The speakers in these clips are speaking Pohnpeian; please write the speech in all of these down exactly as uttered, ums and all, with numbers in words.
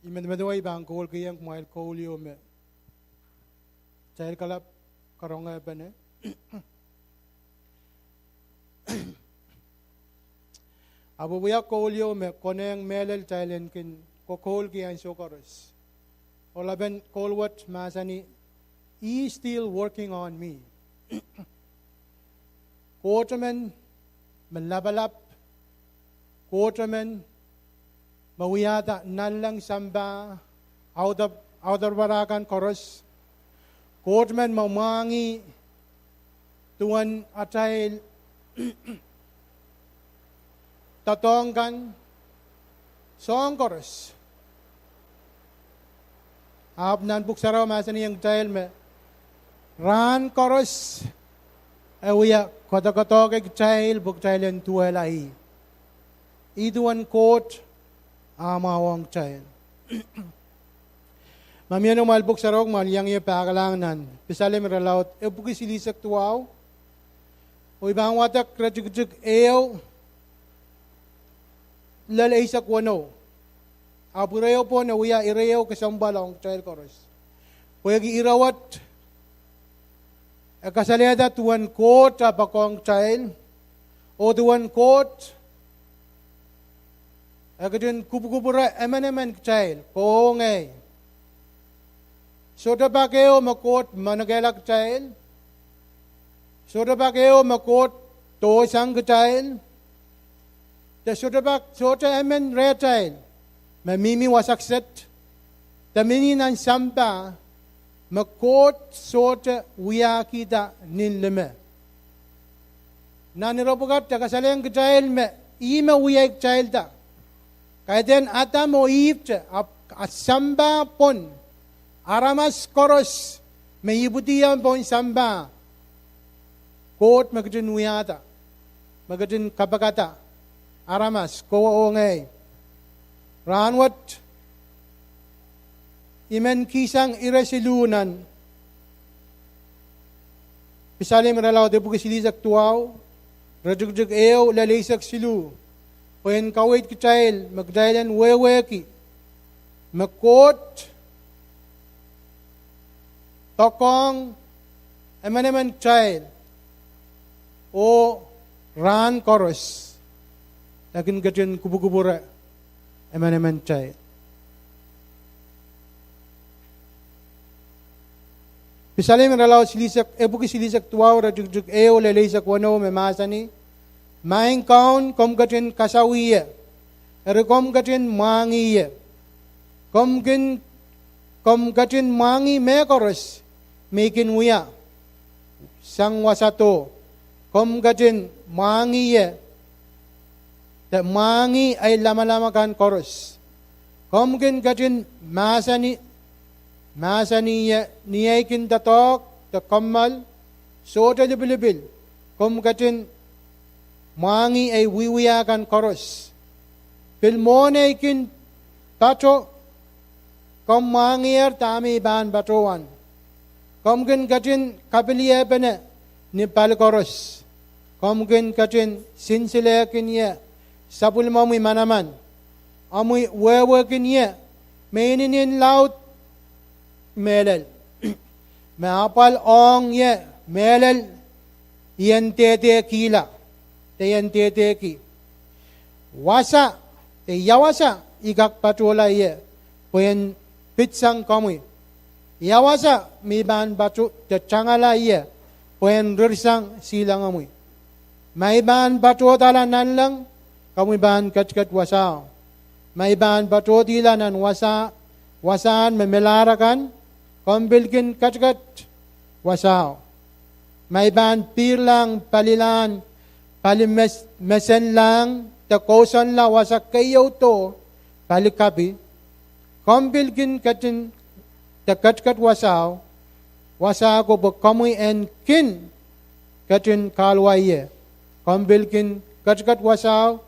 I medemedewe I pahn koulkihong kumwail koul ieu me kitail kalap karongehpene. Ahpw wia koul ieu me konehng mehlel kitail en kin kokoulki ansou koaros. Oh lapen koul wet mahsanih, He is still working on me. Koht emen me lapalap, Koht emen me wiahda nanleng, sampah, auda, audarapara kan koaros. Koht emen me mwahngih duwen atail doadoahk kan, soahng koaros. Ahpw nan Pwuhk Sarawi mahsanihong kitail me rahn koaros e wia koadokoadoahk kitail pwe kitail en duwehla ih. Ih duwen Koht ah mwahuwong kitail. Ma mie noumwail Pwuhk Sarawi, kumwail iang ie pahkalahng nan Pisalem irelaud epwiki silihsek duwau, oh I pahn wadek iretikitik ehu lel eisek weneu. Ahpw ire ehu pwon e wia ire ehu kesempwal ong kitail koaros. Pwehki ire wet e kasalehda duwen Koht ah poakohng kitail, oh duwen Koht e ketin kupwukupwure emenemen kitail, kowe oh ngehi. Sohte pak ehu me Koht manokehla kitail. Sohte pak ehu me Koht dohsang kitail. De sohte pak, sohte emen rehtail me mihmi wasa kiset de mihmi nan sampah me Koht sohte wiahkihda nin lime. Nan ire pwukat e kasalehiong kitail me ih me wiahkitailda. Kaidehn Adam oh Ihpwte, ahpw sampah pwon, aramas koaros me ipwidi pohn sampah, Koht me ketin wiahda, me ketin kapikada aramas, kowe oh ngehi. Rahn wet I men kihsang ire siluh nan Pisalem irelaud epwiki silihsek duwau, iretikitik ehu lel eisek siluh, pwe en kaweid kitail me kitail en wehwehki me Koht poakohng emenemen kitail, oh rahn koaros e kin ketin kupwukupwure emenemen kitail. Pisalem irelaud silihsek, epwiki silihsek duwau, iretikitik ehu lel eisek weneu me mahsanih, Maing Kaun, komw ketin kasawih ie, eri komw ketin mwahngih ie. Komw kin, komw ketin mwahngih mehkoaros me I kin wia sang wasado. Komw ketin mwahngih ie de mwahngih ei lamalam akan koaros. Komw kin ketin mahsanih, mahsanih ie ni ei kin doadoahk de kommoal, sohte lipilipil. Komw ketin mwahngih ei wiewia kan koaros. Pil mwohn ei kin pato, komw mwahngiher dahme I pahn patohwan. Komw kin ketin kapiliehpene ni pali koaros. Komw kin ketin sinsilehkin ie sapwellimomwi manaman. Omwi wehwehkin ie me inenen laud mehlel, me apwal ong ie mehlel, I en dehdehkihla, de I en dehdehki. Wasa, de ia wasa I kak patohla ie pwe en pidsang komwi? Ia wasa me I pahn pato, de tangala ie pwe en rirsang silangomwi? Ma I pahn patohdahla nanleng, komwi pahn ketiket wasao. Ma I pahn patohdihla nan wasa, wasahn me melahr akan, komw pil kin ketiket wasao. Ma I pahn pihrlahng palilahn, pali mes-, mesenlahng de kousoanla wasa keieu doh, pali kapi, komw pil kin ketin de ketiket wasao, wasa ko pwe komwi en kin ketin kahluwa ie. Komw pil kin ketiket wasao,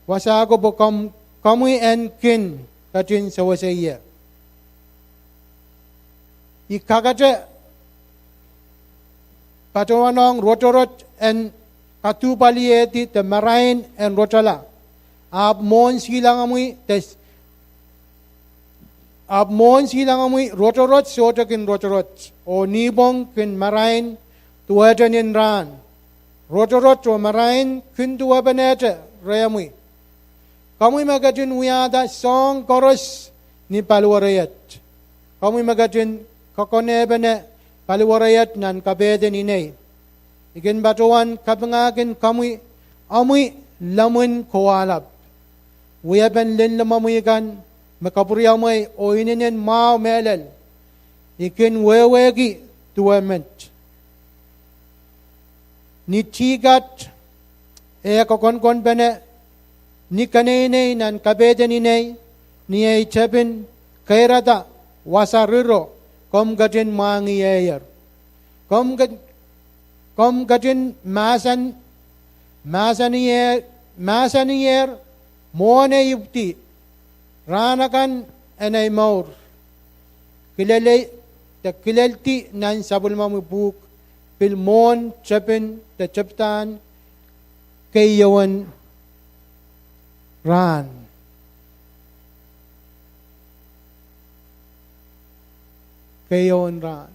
wasa ko pwe komw, komwi en kin ketin sewese ie. I kakete patohwanohng rotorot en kaduhpwaliehdi de marain en rotala, ahpw mwohn silangomwi de Ahpw mwohn silangomwi rotorot sohte kin rotorot, oh nipwong kin marain duwehte nin rahn. Rotorot oh marain kin duwepenehte rehmwi. Komwi me ketin wiahda soahng koaros ni paliwerei et. Komwi me ketin koakonehpene paliwerei et nan kapehden inei. I kin patohwan kapingahkin komwi omwi lemwin kowahlap. Wiepen linlimomwi kan me kapwuriamwei oh inenen mwahu mehlel, I kin wehwehki duwe met. Ni tihkat eh kokonkonpene ni keneinei nan kapehden inei, ni ei tepin keirada wasa riro, komw ketin mwahngihier. Komw ke-, komw ketin mahsan-, mahsanihier, mahsanihier mwohn ei ipwidi rahn akan en ei mour. Kilel-, de kileldi nan sapwellimomwi pwuhk, pil mwohn tepin de tepdahn keieun rahn. Keieun rahn.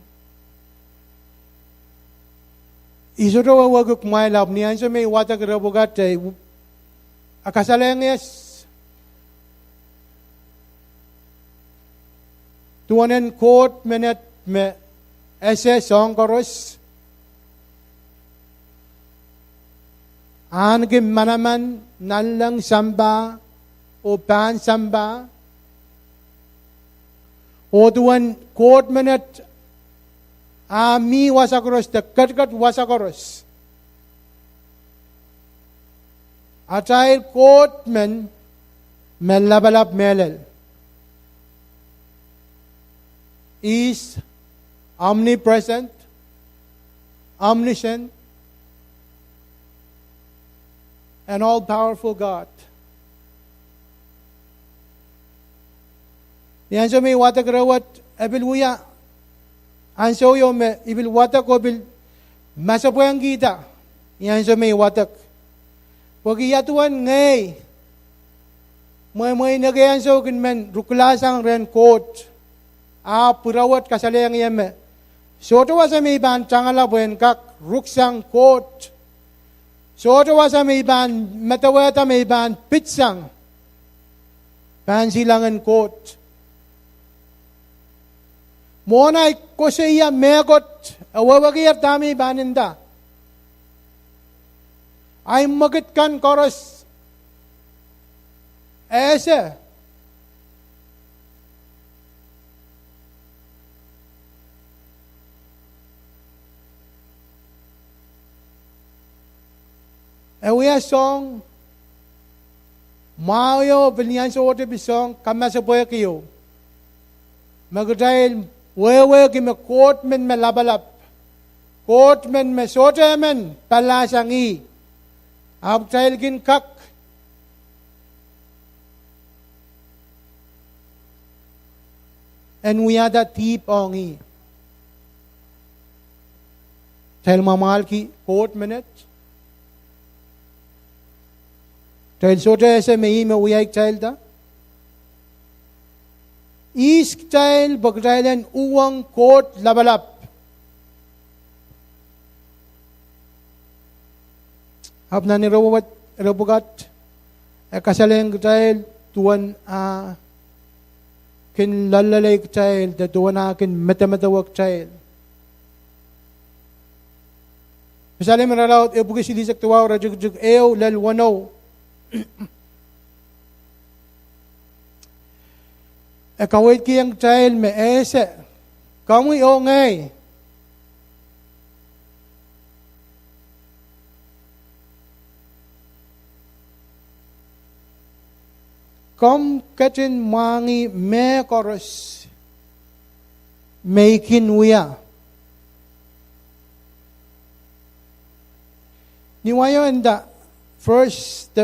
I sohte wehwehki kumwail, ahpw ni ansou me I wadek ire pwukat, e kasalehiong ie duwen en Koht menet me ese soahng koaros, ahneki manaman, nanleng, sampah, oh pahn sampah, oh duwen Koht menet a mi wasa koaros de ketiket wasa koaros. Atail Koht men me lapalap mehlel. He is omnipresent, omniscient, and all powerful God. Ni ansou me I wadek ire wet, e pil wia ansou ieu me I pil wadek oh pil masepwehkihda ni ansou me I wadek. Pwehki ia duwen ngehi, mweimwei nekiansou kin men rukulasang rehn Koht, ahpw ire wet kasalehiong ie me sohte wasa me I pahn tangala pwehn kak ruksang Koht. Sohte wasa me I pahn medewehda me I pahn pitsang pahnsilangin Koht. Mwohn ahi koasoia mehkot, e wehwehkier dahme I pahn nda. Ahi mwekid kan koaros, e ese. E wia soahng mwahu ieu, pil ni ansowohte pil soahng kamasepwehk ieu, me kitail wehwehki me Koht men me lapalap, Koht men me sohte emen palahsang ih, ahpw kitail kin kak en wiahda dihp ong ih. Kitail mwamwahlki Koht menet. Kitail sohte ese me ih me wiahkitailda. Ihs kitail pwe kitail en uhwong Koht lapalap? Ahpw nan ire pwukat, e kasalehiong kitail duwen a kin loalloale kitail de duwen a kin medemedewe kitail. Psalmen irelaud epwiki silihsek duwau, iretikitik ehu lel weneu, e kaweidkihong kitail me e ese komwi oh ngehi. Komw ketin mwahngih mehkot koaros me I kin wia. Ni wai o e nda, first,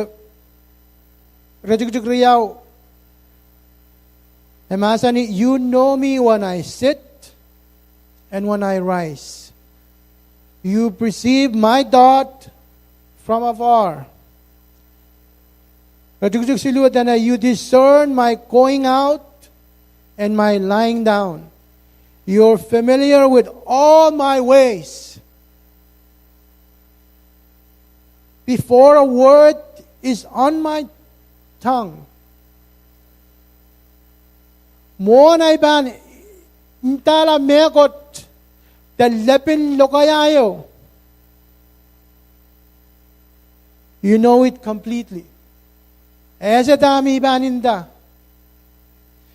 iretikitik riau, e mahsanih, You know me when I sit and when I rise. You perceive my thought from afar. Iretikitik siluh e nda, You discern my going out and my lying down. You're familiar with all my ways. Before a word is on my tongue, mwohn ei pahn ndahla mehkot de lepin lokaia ieu, you know it completely. Ese dahme I pahn nda.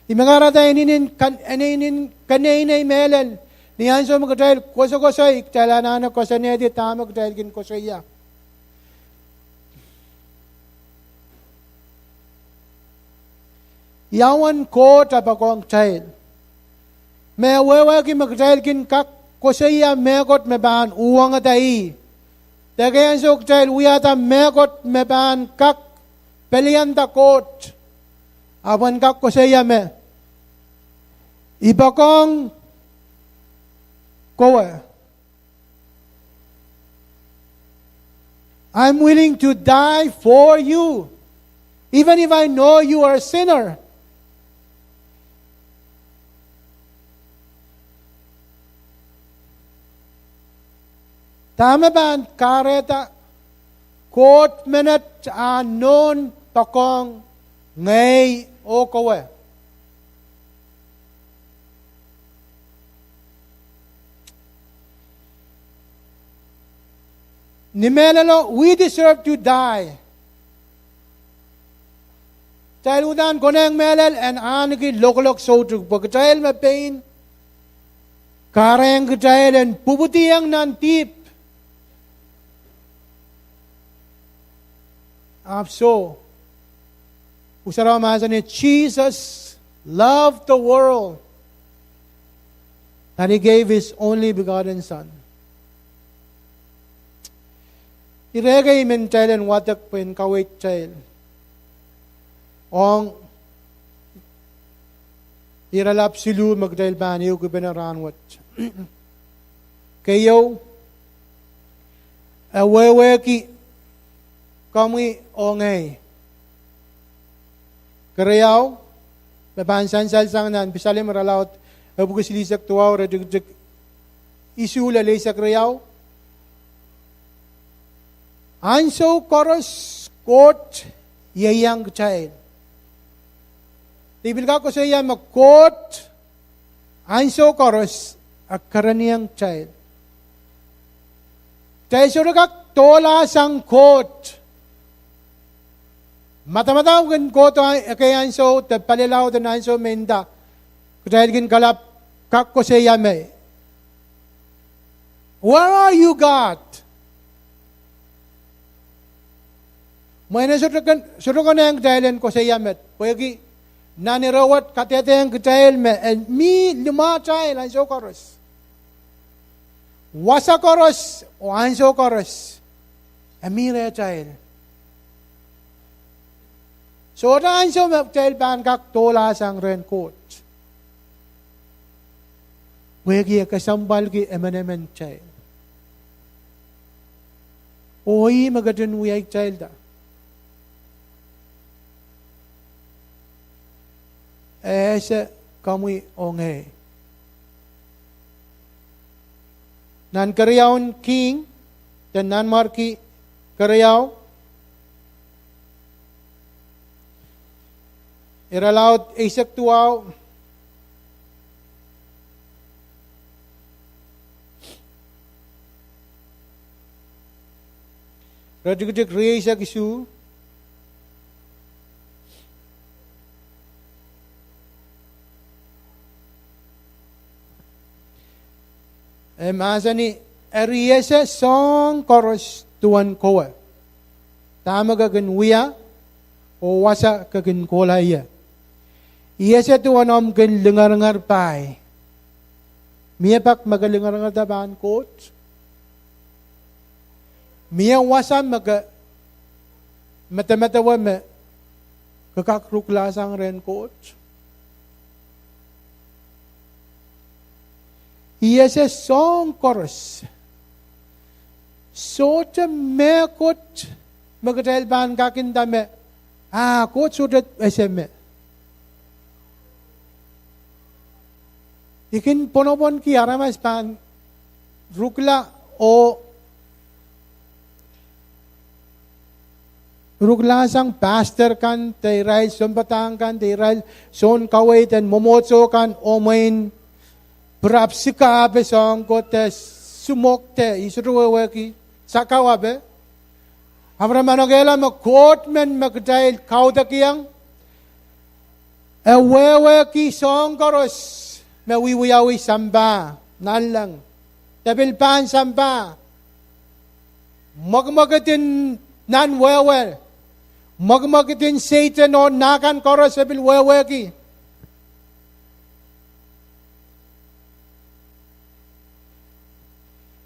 I mekahrehda inenen kan-, inenen keneinei mehlel, ni ansou me kitail koasokoasoi, kitail anahne koasoanehdi dahme kitail kin koasoia. Ia uwen Koht e poakohng kitail? Me wehwehki me kitail kin kak koasoia mehkot me pahn uhwongada ih. De ekei ansou kitail wiahda mehkot me pahn kak pelianda Koht. Ahpw en kak koasoia me, I poakohng kowe. I'm willing to die for you, even if I know you are a sinner. Dahme pahn kahrehda Koht menet ah nohn poakohng ngehi oh kowe? Ni mehlelo, we deserve to die. Kitail uhdahn konehng mehlel en ahneki lokolok soutuk pwe kitail me pein kahrehiong kitail en pwupwidiong nan dihp. Ahpw soh, Pwuhk Sarawi mahsanih, Jesus loved the world that he gave his only begotten Son. Ire kei I men kitail en wadek pwehn kaweid kitail ong irelap siluh me kitail pahn ehukipene rahnwet. Keieu, e wehwehki komwi oh ngehi. Keriau, me pahn sansal sang nan Pisalem irelaud epwiki silihsek duwau, iretikitik isuh lel eisek riau. Ansou koaros Koht ieiang kitail. De I pil kak koasoia me Koht ansou koaros e kereniong kitail. Kitail sohte kak dohlahsang Koht. Madamadau kin kohdo ekei ansou de palilaud en ansou me nda kitail kin kalap kak koasoia me, Where are you, God? Mwein e sohte konehng kitail en koasoia met pwehki nan ire wet kadehdehng kitail me e mi limwahtail ansou koaros. Wasa koaros oh ansou koaros e mi rehtail. Sohte ansou me kitail pahn kak dohlahsang rehn Koht, pwehki e kesempwalki emenemen kitail. Oh ih me ketin wiahkitailda. E ese komwi oh ngehi. Nan Keriaun King, de Nanmwarki Keriau, irelaud eisek duwau, iretikitik rieisek isuh. E mahsanih, eri I ese soahng koaros duwen kowe. Dahme ke kin wia oh wasa ke kin kohla ie. I ese duwen omw kin lingeringer pai. Mie pak me ke lingeringerda pahn Koht? Mie wasa me ke medemedewe me ke kak ruklahsang rehn Koht? I ese soahng koaros. Sohte mehkot me kitail pahn kak nda me, ah, Koht sohte ese me. I kin pwonopwonki aramas pahn rukla oh rukla sang pastor kan de irail sounpadahk kan de irail sounkaweid en mwomwohdiso kan oh mwein pirap sikape soahng ko de sumwok de I sohte wehwehki, sakawape. Ahpw re manokehla me Koht men me kitail kaudokiong, e wehwehki soahng koaros me wiewiawi sampah nanleng de pil pahn sampah. Mwekimwekid en nan wehwe, mwekimwekid en Sehdan oh nah kan koaros e pil wehwehki.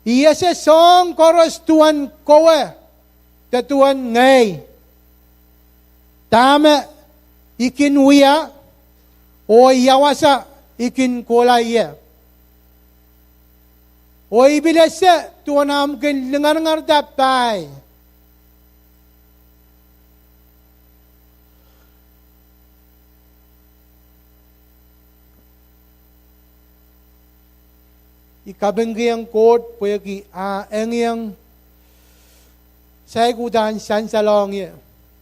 I ese soahng koaros duwen kowe de duwen ngehi, dahme I kin wia oh ia wasa I kin kohla ie. Oh I pil ese duwen ahmw kin lingeringerda pai. I kapingkihong Koht pwehki a engieng saik uhdahn sansalohng ie.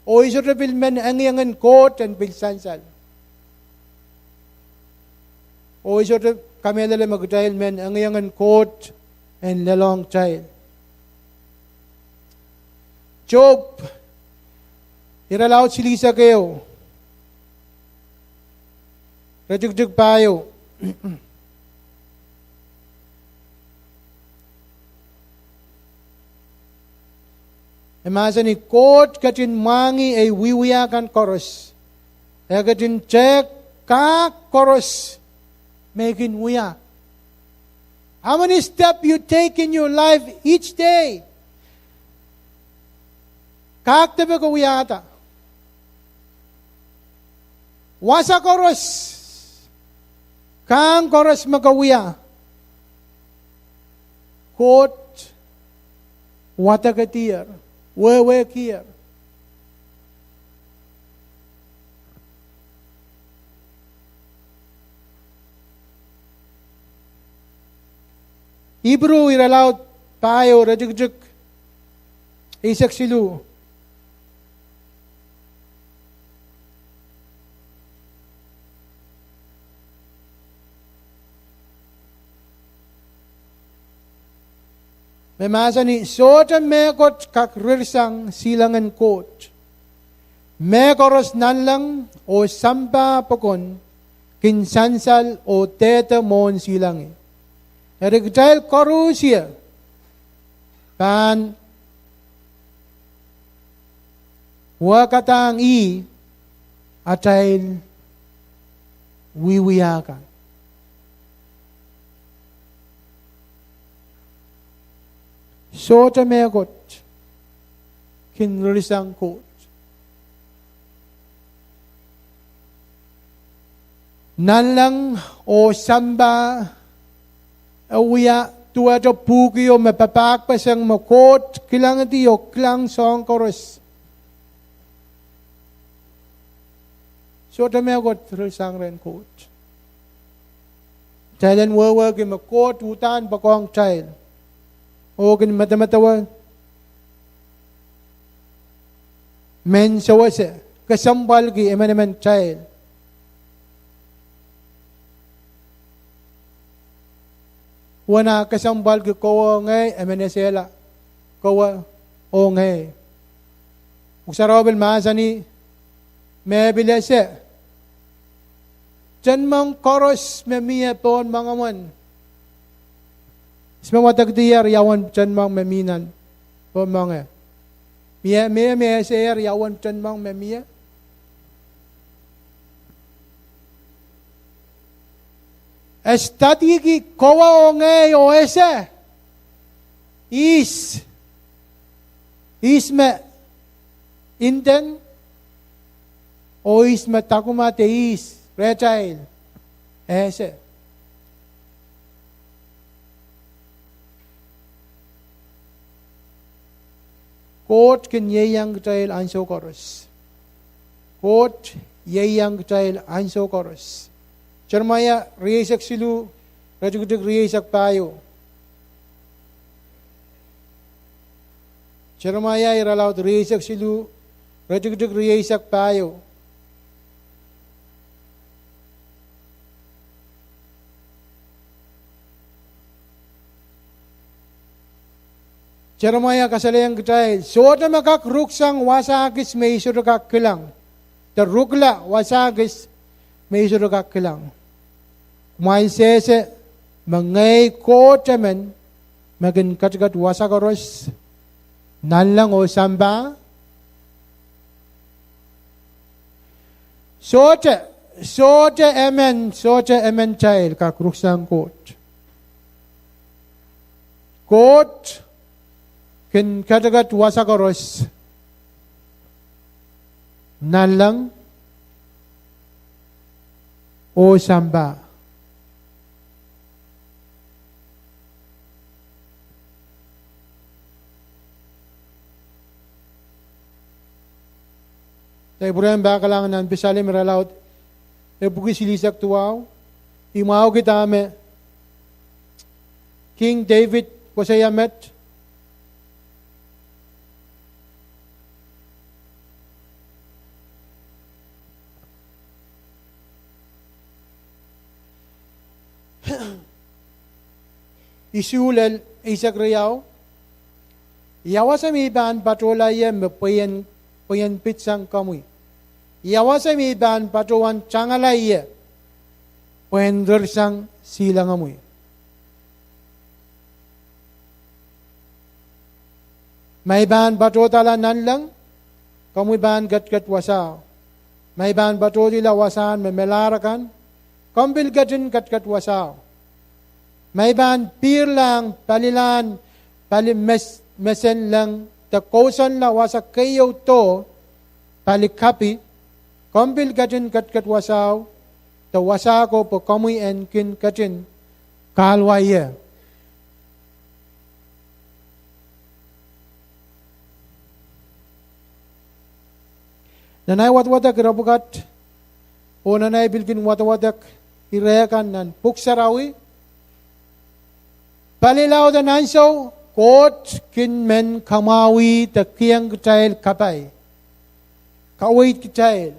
Oh I sohte pil men engieng en Koht en pil sansal. Oh I sohte kamehlele me kitail men engieng en Koht en lelohng kitail. Sohp irelaud silihsek ehu, iretikitik pahieu, e mahsanih, Koht ketin mwahngih ei wiewia kan koaros. E ketin tehk kak koaros me I kin wia. How many steps you take in your life each day? Kak depe ke wiahda. Wasa koaros, kahng koaros me ke wia, Koht wadekedier, wehwehkier. Ipru irelaud pahieu, iretikitik eisek siluh, me mahsanih, sohte mehkot kak rirsang silangin Koht. Mehkoaros nanleng oh sampah pokon kin sansal oh dehde mwohn silangi. Eri kitail koarusie pahn wehkadahng ih atail wiewia kan. Sohte mehkot kin rirsang Koht. Nanleng oh sampah e wia duwehte pwuhko me papahkpeseng me Koht kilangdi oh kilang soahng koaros. Sohte mehkot rirsang rehn Koht. Kitail en wehwehki me Koht uhdahn poakohng kitail oh kin medemedewe mehn sewese, kesempwalki emenemen kitail. Uwen ah kesempwalki kowe oh ngehi, e men esehla kowe oh ngehi. Pwuhk Sarawi pil mahsanih, me pil ese tenmang koaros me mie pohn moange mwo, ihs me wadekedier ia uwen tenmang me mi nan pohn moange? Mie me, me esehier ia uwen tenmang me mie? E stadiki kowe oh ngehi oh ese ihs, ihs me inden oh ihs me dakuma de ihs rehtail, e ese. Koht kin ieiang kitail ansou koaros. Koht ieiang kitail ansou koaros. Seremaia rieisek siluh, Iretikitik rieisek pahieu. Seremaia irelaud rieisek siluh, iretikitik rieisek pahieu. Seremaia kasalehiong kitail, sohte me kak ruksang wasa kis me I sohte kak kilang, de rukla wasa kis me I sohte kak kilang. Kumwail sehse me ngehi Koht emen me kin ketiket wasa koaros, nanleng oh sampah. Sohte, sohte emen, sohte emen kitail kak ruksang Koht. Koht kin ketiket wasa koaros, nanleng oh sampah. Kitail pwurehng pahkalahngan nan Pisalem irelaud epwiki silihsek duwau, I mwahuki dahme King David koasoia met. Isuh lel eisek riau. Ia wasa me I pahn patohla ie me pweien, pweien pitsang komwi? Ia wasa me I pahn patohwan tangala ie pwehn rirsang silangomwi? Ma I pahn patohdahla nanleng, komwi pahn ketiket wasao. Ma I pahn patohdihla wasahn me melahr akan, komw pil ketin ketiket wasao. Ma I pahn pihrlahng palilahn pali mes-, mesenleng de kousoanla wasa keieu doh, pali kapi, komw pil ketin ketiket wasao, de wasa ko pwe komwi en kin ketin kahluwa ie. Nan ei wadwadek ire pwukat, oh nan ei pil kin wadwadek ire kan nan Pwuhk Sarawi, pali laud en ansou, Koht kin men kamwahwih de kihong kitail kapai, kaweid kitail,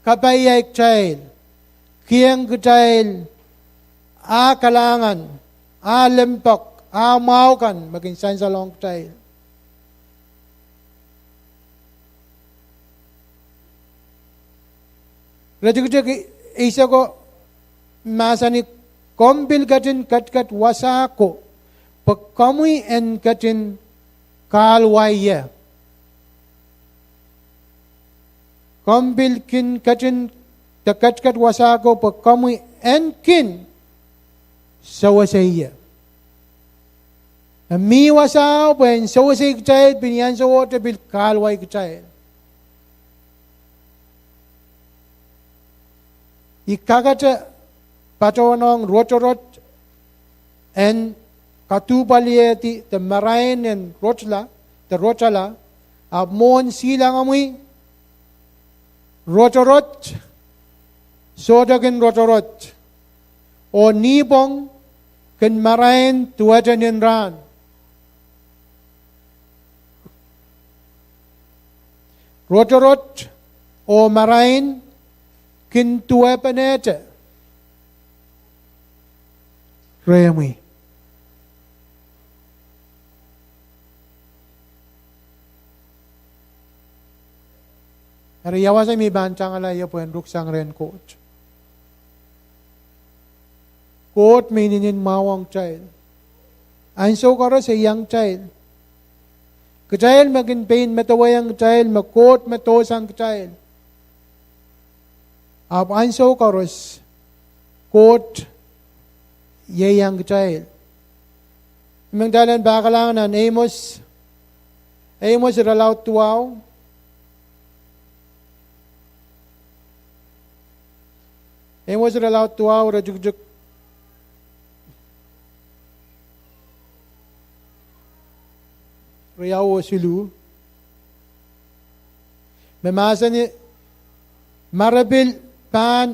kapaiahi kitail, kihong kitail ah kalahngan, ah limpoak, ah mwahu kan me kin sansalohng kitail. Iretikitik eiseko mahsanih, komw pil ketin ketiket wasa ko pwe komwi en ketin kahluwa ie. Komw pil kin ketin de ketiket wasa ko pwe komwi en kin sewese ie. E mih wasao pwe en sewesei kitail, pil ni ansowohte pil kahluwa kitail. I kakete patohwanohng rotorot en kaduhpwaliedi de marain en rotala, de rotala, ahpw mwohn silangomwi, rotorot sohte kin rotorot, oh nipwong kin marain duwehte nin rahn. Rotorot oh marain kin duwepenehte rehmwi. Eri ia wasa me I pahn tangala ie pwehn ruksang rehn Koht? Koht me inenen mwahu ong kitail. Ansou koaros e iang kitail. Kitail me kin pein medewehiong kitail me Koht me dohsang kitail. Ahpw ansou koaros Koht ieiang kitail. I men kitail en pahkalahng nan Amos, Amos irelaud duwau. Amos irelaud duwau, iretikitik riau oh siluh. Me mahsanih, ma re pil pahn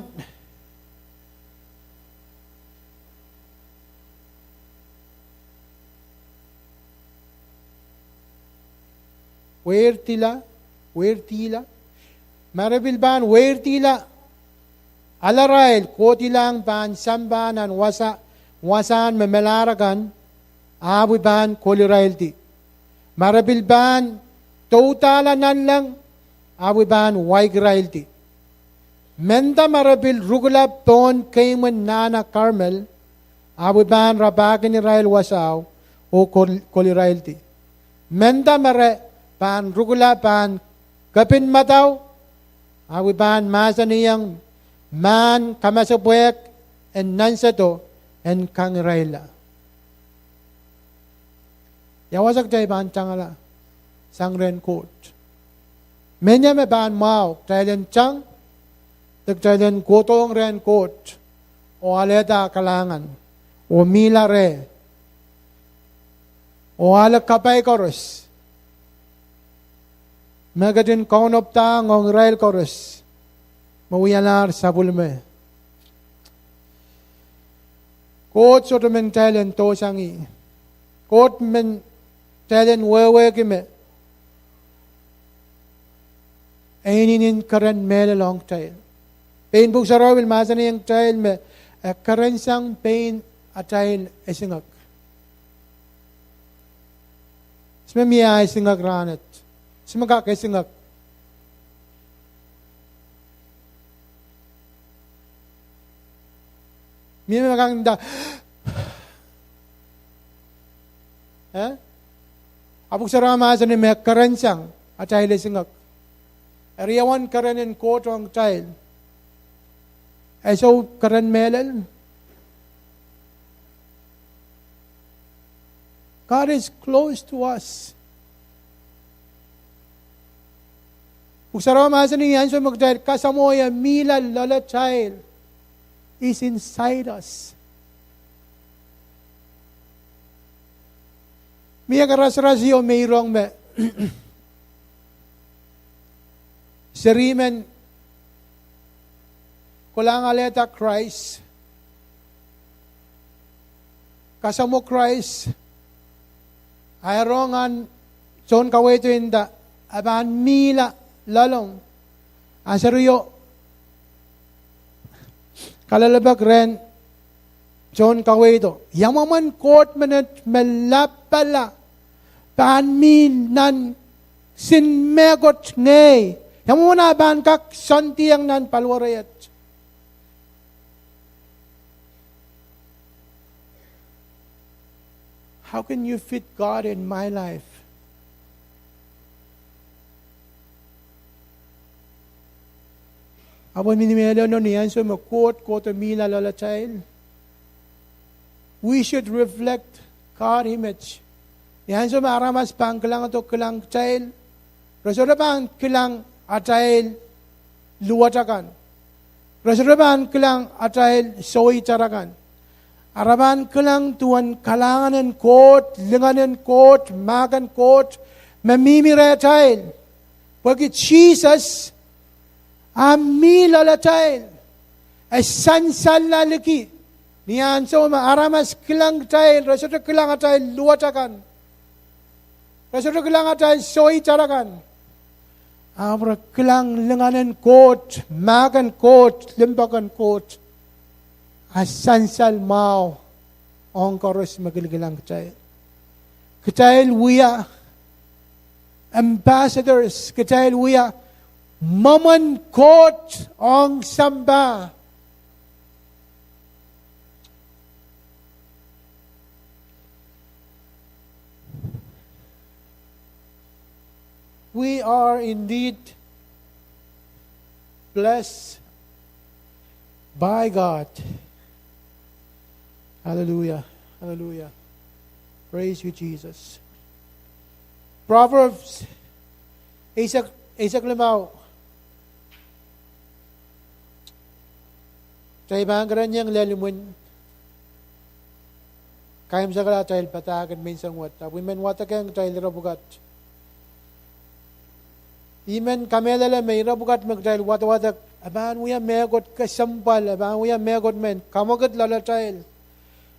Weirdihla, weirdihla. Ma re pil pahn weirdihla alarail, kohdilahng pahn sampah nan wasa, wasahn me melahr akan, ahpw I pahn koliraildi. Ma re pil pahn doudahla nanleng, ahpw I pahn waikiraildi. Menda ma re pil rukula pohn keimwin nahna Karmel, ahpw I pahn rapahkin irail wasao oh kol-, koliraildi. Menda ma re pahn rukula pahn kepin madau, ahpw I pahn mahsanihong mahn kamasepwehk en nansado en kangirailla. Ia wasa kitail pahn tangala sang rehn Koht? Menia me pahn mwahu kitail en tang, de kitail en kohdohng rehn Koht oh alehda kalahngan oh mihla reh oh ale kapai koaros me ketin kaunopadahng ong irail koaros me wialahr sapwellime. Koht sohte men kitail en dohsang ih. Koht men kitail en wehwehki me e inenen keren mehlel ong kitail. Pein Pwuhk Sarawi pil mahsanihong kitail me e kerensang pein atail esingek. Se me mie ah esingek rahnwet? Se me kak esingek? Mie me kak nda, eh? A Pwuhk Sarawi mahsanih me kerensang atail esingek. Eri ewen keren en Koht ong kitail? E sou keren mehlel? God is close to us. Pwuhk Sarawi mahsanih ni ansou me kitail kasamwoh ie, mihla loalatail is inside us. Mie karasaras ieu me I rong me seri men kolahng alehda Krais, kasamwo Krais, a e rong nan sounkaweido nda e pahn mihla loalomw. A serio kalelapak rehn sounkaweido, ia mwomwen Koht menet me lapala pahn mi nan kisin mehkot ngehi? Ia mwomwen ah pahn kak soandiong nan paliwere et? How can you fit God in my life? Ahpw mie mehlel ni ansou me Koht kohdo mihla loalatail, we should reflect God image. Ni ansou me aramas pahn kilangdo kilang kitail, re sohte pahn kilang atail luwet akan. Re sohte pahn kilang atail sohitar akan. Ara pahn kilang duwen kalahngan en Koht, lingan en Koht, mahk en Koht me mihmi rehtail. Pwehki Sises a mi loalatail, e sansal liki. Ni ansou me aramas kilang kitail, re sohte kilang atail luwet akan, re sohte kilang atail sohitar akan, ahpw re kilang lingan en Koht, mahk en Koht, limpoak en Koht, a sansal mwahu ong koaros me kilikilang kitail. Kitail wia ambassadors, kitail wia mwomwen Koht ong sampah. We are indeed blessed by God. Hallelujah. Hallelujah. Praise you, Jesus. Proverbs eisek, eisek limau. Kitail pahn kereniong lel imwin kaimwisekala atail padahk en menseng wet, ahpw I men wadekiong kitail ire pwukat. I men kamehlele me ire pwukat me kitail wadawadek, e pahn wia mehkot kesempwal, e pahn wia mehkot men kamwakid loalatail.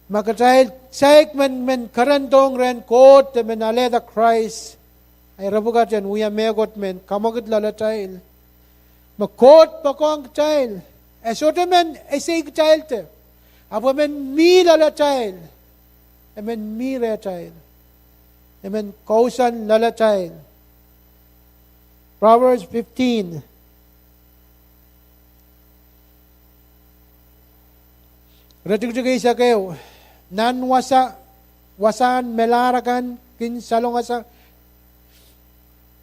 Ma kitail saik men, men kerendohng rehn Koht, e men alehda Krais, Eri pwukat en wia mehkot men kamwakid loalatail. Me Koht poakohng kitail. E sohte men ese kitail de. Ahpw e men mi loalatail. E men mi rehtail. E men kousoan loalatail. Proverbs fifteen. Iretikitik eisek ehu. Nan wasa, wasahn melahr akan kin salongasa,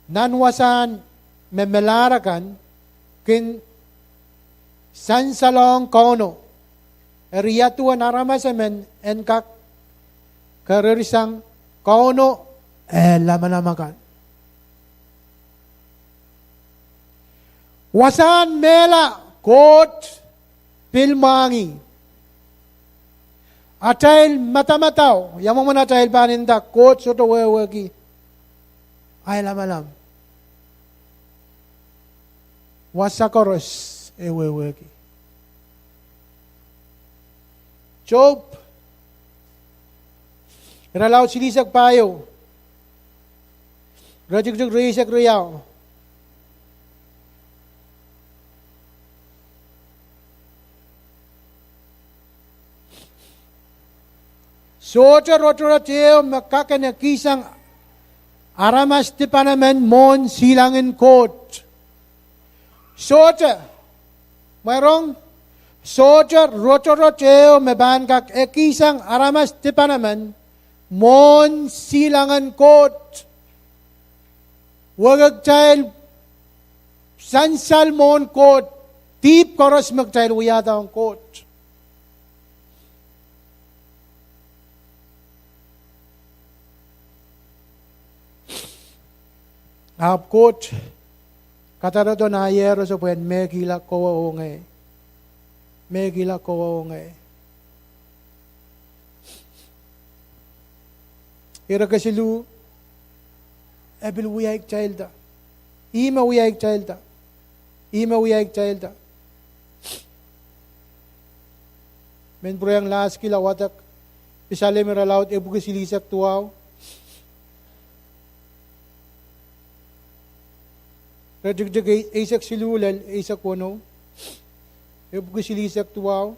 nan wasahn me melahr akan kin sansalohng Kauno. Eri ia duwen aramas emen en kak keririsang Kauno eh lamalam akan? Wasahn mehla Koht pil mwahngih. Atail madamadau, ia mwomwen atail pahn nda Koht sohte wehwehki ahi lamalam. Wasa koaros e wehwehki. Sohp, irelaud silihsek pahieu. Iretikitik rieisek riau. Sohte rotorot ehu me kak en ekihsang aramas dipan emen mwohn silangin Koht. Sohte, mwein, sohte rotorot ehu me pahn kak ekihsang aramas dipan emen mwohn silangin Koht. Wehwehkitail sansal mwohn Koht, dihp koaros me kitail wiahda ong Koht. Ahpw Koht kadarodo nah iehros pwehn mehkihla kowe oh ngehi. Mehkihla kowe oh ngehi. Ire kesiluh, e pil wiahkitailda. Ih me wiahkitailda. Ih me wiahkitailda. Men pwurehng last kila wadek, Pisalem irelaud epwiki silihsek duwau. Iretikitik eisek siluh lel eisek weneu. Epwiki silihsek duwau.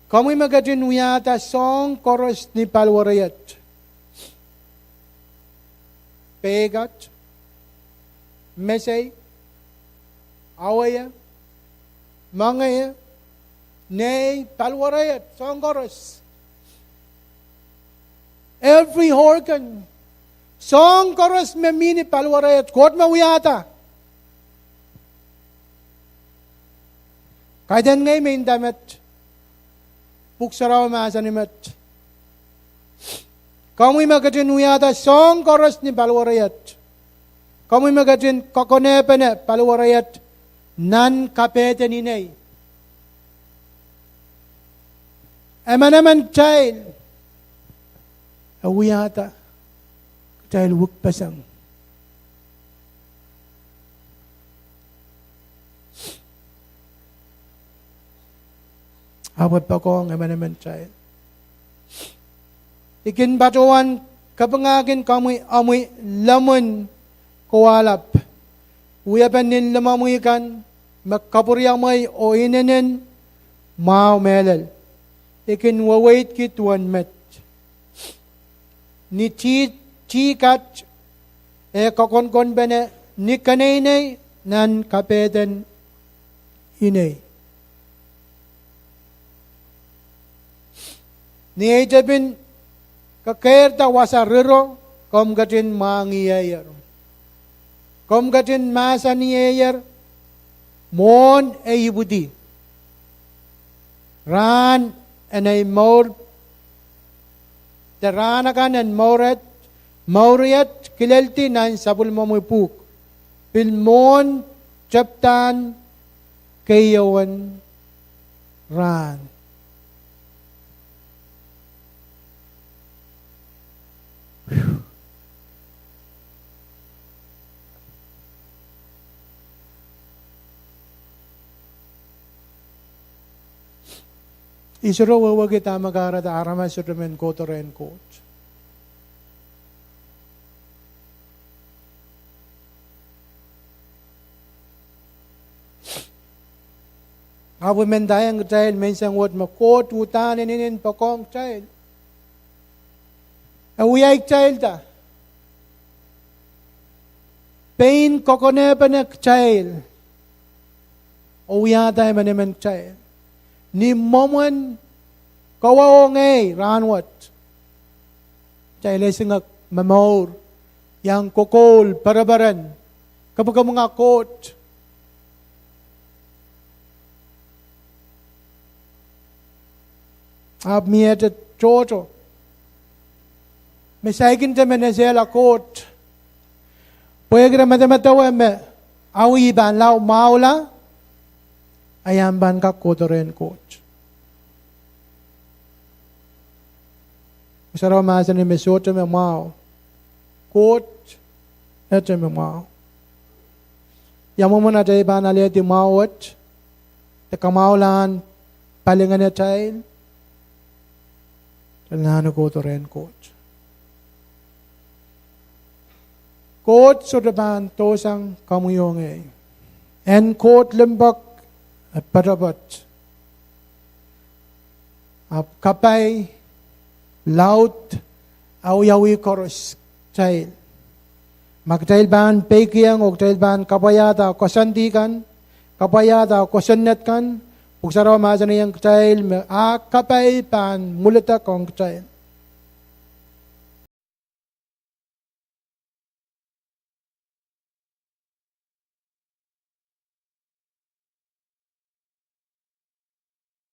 Komwi me ketin wiahda soahng koaros ni paliwerei et. Peikat, mesei, aweie, mengei, nei, paliwerei et, soahng koaros. Every organ, soahng koaros me mi ni paliwerei et, Koht me wiahda. Kaidehn ngehi me inda met, Pwuhk Sarawi mahsanih met, komwi me ketin wiahda soahng koaros ni paliwerei et, komwi me ketin kokonehpene paliwerei et nan kapehden inei. Emenemen kitail e wiahda kitail wekpeseng. Ahpw e poakohng emenemen kitail. I kin patohwan kapingahkin komwi omwi lemwin kowahlap, wiepen nin lemomwi kan me kapwuriamwei oh inenen mwahu mehlel. I kin weweidki duwen met. Ni tih, tih kat e kokonkonpene ni keneinei nan kapehden inei. Ni ei tepin kekeirda wasa riro, komw ketin mwahngiehier. Komw ketin mahsaniehier mwohn ei ipwidi. Rahn en ei mour, de rahn akan en mour et, mour et kileldi nan sapwellimomwi pwuhk, pil mwohn tepdahn keieun rahn. I sohte wehwehki dahme kahrehda aramas sohte men kohdo rehn Koht. Ahpw I men ndaiong kitail menseng wet me Koht uhdahn inenen poakohng kitail. E wiahki kitailda pein koakonehpene kitail oh wiahda emenemen kitail. Ni mwomwen kowe oh ngehi rahnwet, kitail esingek momour, iang kokoul, pereperen, kepikemwinga Koht. Ahpw miehte tohto me saikinte men esehla Koht pwehki re medemedewe me awih pahn lao mwahula, a I ahpw pahn kak kohdo rehn Koht. Pwuhk Sarawi mahsanih me sohte me mwahu. Koht ete me mwahu. Ia mwomwen atail pahn alehdi mwahu wet de kamwahulahn palingenetail? Anahne kohdo rehn Koht. Koht sohte pahn dohsang komwi oh ngehi. En Koht limpoak e poatopoat. Ahpw kapai, laud, awiawi koaros kitail. Ma kitail pahn peikiong oh kitail pahn kapwaiada koasoandi kan, kapwaiada kosonned kan, Pwuhk Sarawi mahsanihong kitail me ah kapai pahn mwuledek ong kitail.